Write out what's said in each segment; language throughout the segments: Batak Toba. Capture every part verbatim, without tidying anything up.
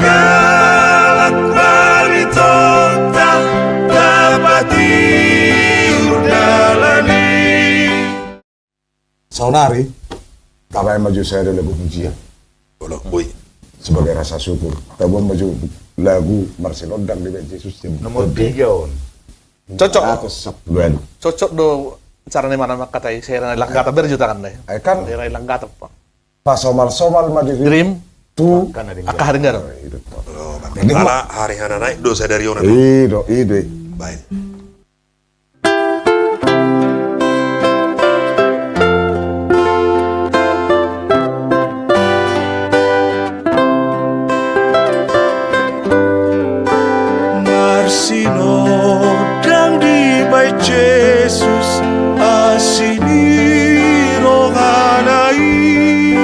Halak Balitonta, tapatiur dalan i. Saonari, tabaen ma jo sada lagu pujian. Bolok, boi. Sebagai rasa syukur. Taboan ma jo lagu Marsinondang dibaen Jesus. Nomor tiga on. Cocok. Atas sapuluh. Cocok do cara ni mana makatai, sera ni langgata berjutangan deh. Ai kan. Sera ni langgata, Pak. Pasomal-somal ma di rim. Tu. Angka na denggan. Angka na denggan. Oh, i do. Jadi, ala hari hana naik dosa dari ona. I do, i do. Baik. Marsinondang dibaen Jesus, asi ni rohana i,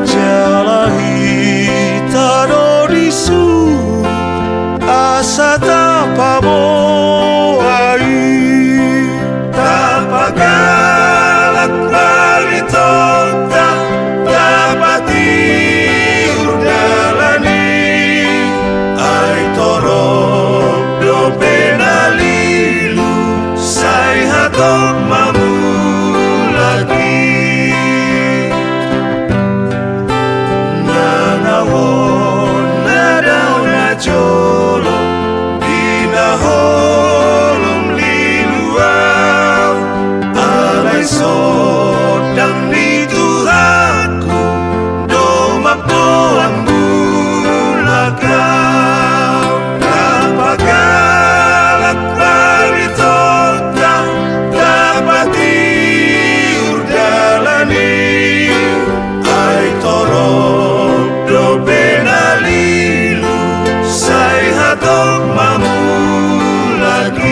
jala hita do disuruh asa tapaboa i. Tapanggalak Balitonta, tapatiur dalan i, ai torop dope na lilu, sai hatop ma mulak i. Nang ahu on na dao na jolo, di na holom lilu ahu, alai sondang ni Tuhanku, do mamboan mulak ahu. Tapanggalak Balitonta, tapatiur dalan i, ai torop dope na lilu, sai hatop ma mulak i.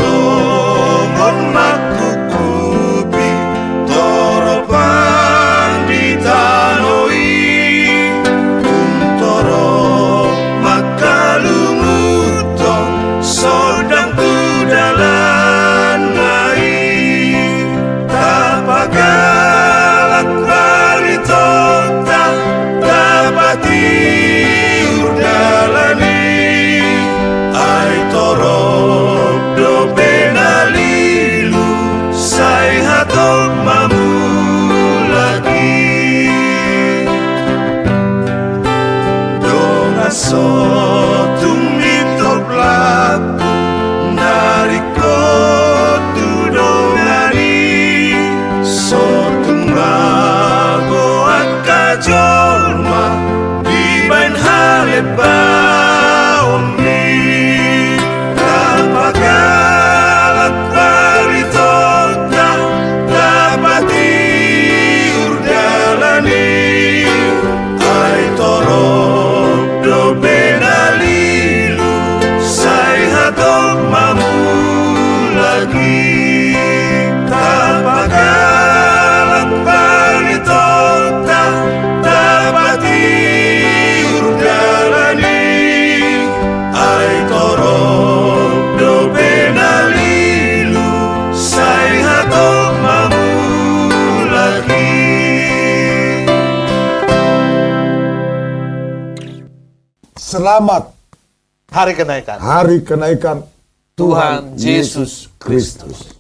Haholomon mangkukupi torop an di tano i, tung torop mangkalunguthon sondang tu dalanna i. Tapanggalak Balitonta, tapatiur dalan i, ai torop dope na lilu, sai hatop ma mulak i. Dongan, so tung mintor lambung na ringkot tu dongan i, so tung mago angka jolma dibaen halembaon i. Tapanggalak Balitonta, tapatiur dalan i, ai torop dope na lilu, sai hatop ma mulak i. Tapanggalak Balitonta, tapatiur dalan i, ai torop dope na lilu, sai hatop ma mulak i. Selamat Hari Kenaikan. Hari Kenaikan Tuhan Yesus Kristus.